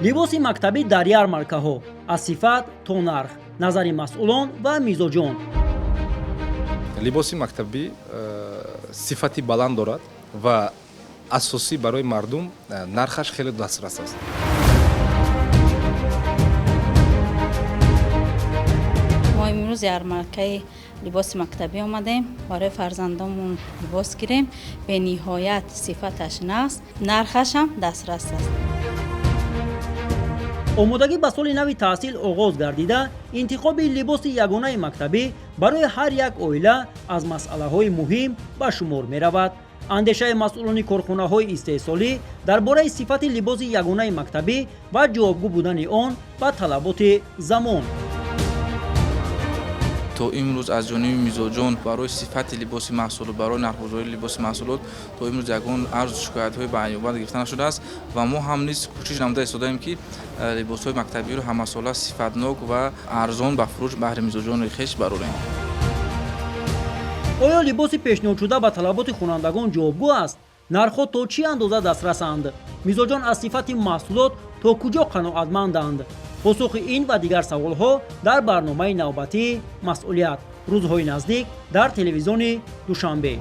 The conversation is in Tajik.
Либоси мактабӣ дар ярмаркаҳо, аз сифат то нарх, назари масъулон ва мизоҷон. Либоси мактабӣ сифати баланд дорад ва асосӣ барои мардум нархаш хеле дастрас аст. Мо имрӯз ярмаркаи либоси мактабӣ омадем, барои фарзандонмон либос гирем. Бениҳоят сифаташ нағз, нархашам дастрас аст. Омодагӣ ба соли нави таҳсил оғоз гардида, интихоби либоси ягонаи мактабӣ барои ҳар як оила аз масъалаҳои муҳим ба шумор меравад. Андешаи масъулони корхонаҳои истеҳсолӣ дар бораи сифати либоси ягонаи мактабӣ ва ҷавобгӯ будани он ба талаботи замон. То имрӯз аз ҷониби мизоҷон барои сифати либоси маҳсулот, барои нархгузории либоси маҳсулот то имрӯз ягон арзу шикоятҳои ба инобат гирифта нашудааст ва мо ҳам низ кӯшиш намуда истодаем, ки либосҳои мактабиро ҳамасола сифатнок ва арзон ба фурӯш баҳри мизоҷони хеш барорем. Оё либоси пешниҳодшуда ба талаботи хонандагон ҷавобгӯ аст? Нархҳо то чӣ андоза дастрасанд? Мизоҷон аз сифати маҳсулот то куҷо қаноатманданд? Посухи ин ва дигар саволҳо дар барномаи навбатии «Масъулият» рӯзҳои наздик дар телевизиони Душанбе.